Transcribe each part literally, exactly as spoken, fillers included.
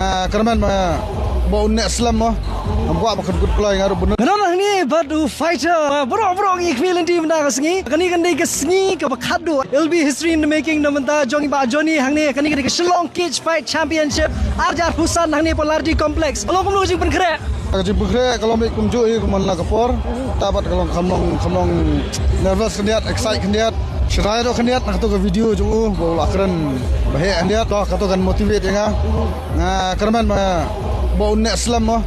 Ah, kyrmen ba, ba un neh slem mo. Ngam kwah ba kut kut kloi nga ruh bun. Nga don hangne bad u fighter. Bro bro ngi khmih lynti mynta ka sngi. Kane kan dei ka sngi kaba khatduh. It'll be history in the making na mynta jong i Bah Johnny hangne. Kane kan dei ka Shillong Cage Fight Championship. Arjar Husan hangne Polarity Complex. Alo kumno ka jingpynkhreh? Ka jingpynkhreh ka long beit kumjuh hi kumba la ka por. Ta bad ka long kham long kham long nervous khyndiat, excite khyndiat. Shai ruh khyndiat na kato ka video jong u ba u la kren ba heh khyndiat. Ka kato kan motivate ïa nga. Nga kyrmen ba, ba un neh slem mo.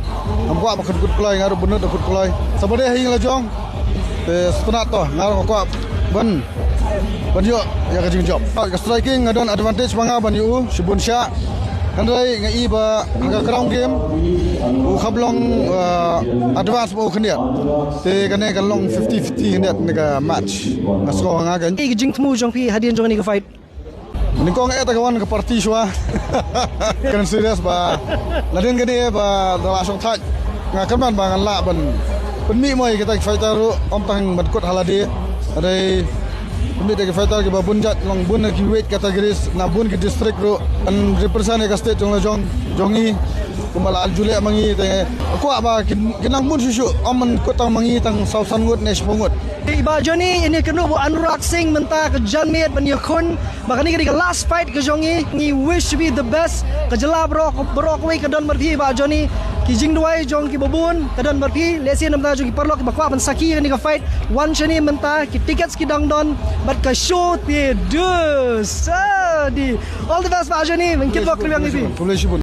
Ngam kwah ba kut kut kloi nga ruh bun da kut kloi. Sa ba dei ha ïing la jong. Te sngewtynnat to nga ruh nga kwah ban ban ïoh ïa ka jingjop. Ka striking nga don advantage ma nga ban ïoh u shibun shah. Hynrei nga i ba ha ka ground game u kham long, uh, advance ba u khyndiat. Te kane kan long fifty fifty khyndiat ne ka match. Nga sngewbha nga kan. Ka jingthmu jong phi hadien jong kane ka fight. Nyngkong eh ta ka wan ka party shuwa. Kan serious ba. Ladin kane ba da la shong thait. Nga kyrmen ba ngan lah ban pynmih mo ïa kita ki fighter ruh, ym tang ban kut ha lade. Hynrei pynmih da ki fighter kiba bun jait, long bun ki weight categories na bun ki district ruh. Kan represent ïa ka state jong la jong jong ngi. Kumba la ju leh ma ngi te kwah ba kin, kin nang bun shuh shuh, ym ban kut tang ma ngi tang saw san ngut ne shiphew ngut. I Bah Johnny, ine kynduh u Anurag Singh mynta ka janmiet ban ïakhun. Ba kane ka dei ka last fight ka jong ngi. Ngi wish to be the best. Ka jylla baroh, baroh kawei ka don bad phi Bah Johnny. Ki jingduwai jong kiba bun ka don bad phi. Lehse na bynta jong ki paralok kiba kwah ban sakhi ïa kane ka fight, wan shane mynta, ki tickets ki dang don bad ka show te dus. All the best Bah Johnny. Ban kitbok ruh ïa ngi phi. Khublei shibun.